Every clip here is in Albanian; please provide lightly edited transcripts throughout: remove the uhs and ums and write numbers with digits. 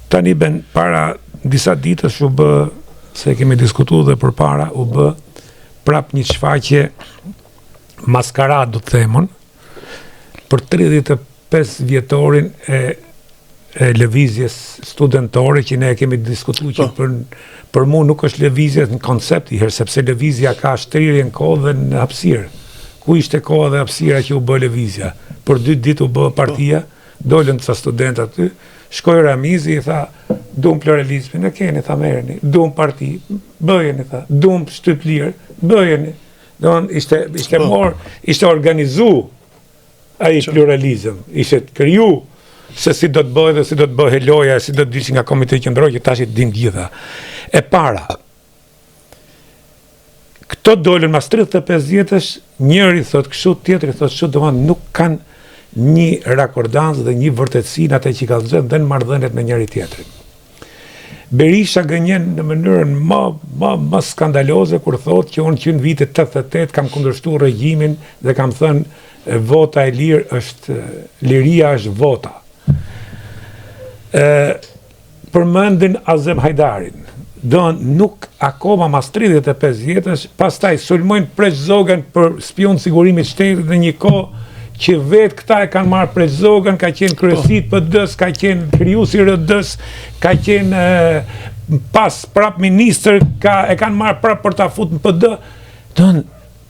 Tani ben para disa ditësh u bë se kemi diskutuar dhe përpara u bë prap një shfaqje maskaradë do të them unë për 35 vjetorin e e lëvizjes studentore që ne e kemi diskutuar që po. për për mua nuk është lëvizje në koncept i herë sepse lëvizja ka shtrirje në kohë dhe në hapësirë. Ku ishte koha dhe hapësira që u bë lëvizja? Për dy ditë u bë partia, po. dolën ca studentë aty, shkoi Ramizi i tha, duam pluralizmin, e keni, tha merreni, duam parti, bëjeni, tha, duam shtyp lirë, bëjeni. Don ishte ishte po. mor, ishte organizu ai pluralizëm, ishte kriju se si do të bëhej dhe si do të bëhej loja, si do të dilshin nga komiteti qendror që tash i dim gjitha. E para, këto dolën mas 35 vjetësh, njëri thot kështu, tjetri thot kështu, domethënë nuk kanë një rakordancë dhe një vërtetësi në atë që kallëzojnë dhe në marrëdhëniet me njëri tjetrin. Berisha gënjen në mënyrën më më më skandaloze kur thotë që unë që në vitet 88 kam kundërshtuar regjimin dhe kam thënë vota e lirë është liria është vota. Ë përmendin Azem Hajdarin. Do nuk akoma mas 35 vjetësh, pastaj sulmojnë Preç Zogën për spion sigurimit shtetit në një kohë që vetë këta e kanë marrë Preç Zogën, ka qenë kryesi të po. PD-s, ka qenë krijues i RD-s, ka qenë e, pas prap ministër, ka, e kanë marrë prap për ta fut në PD. Don,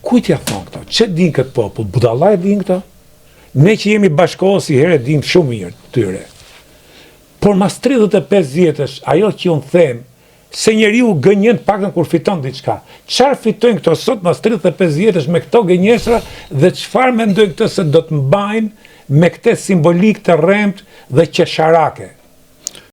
kujt ja thonë këto? Ç'e din këtë popull? Budalla e din këto? Ne që jemi bashkohës si herë e dim shumë mirë tyre. Por mas 35 vjetësh, ajo që unë them, se njeriu gënjen të paktën kur fiton diçka. Çfarë fitojnë këto sot mas 35 vjetësh me këto gënjeshtra dhe çfarë mendojnë këto se do të mbajnë me këtë simbolikë të rremt dhe qesharake.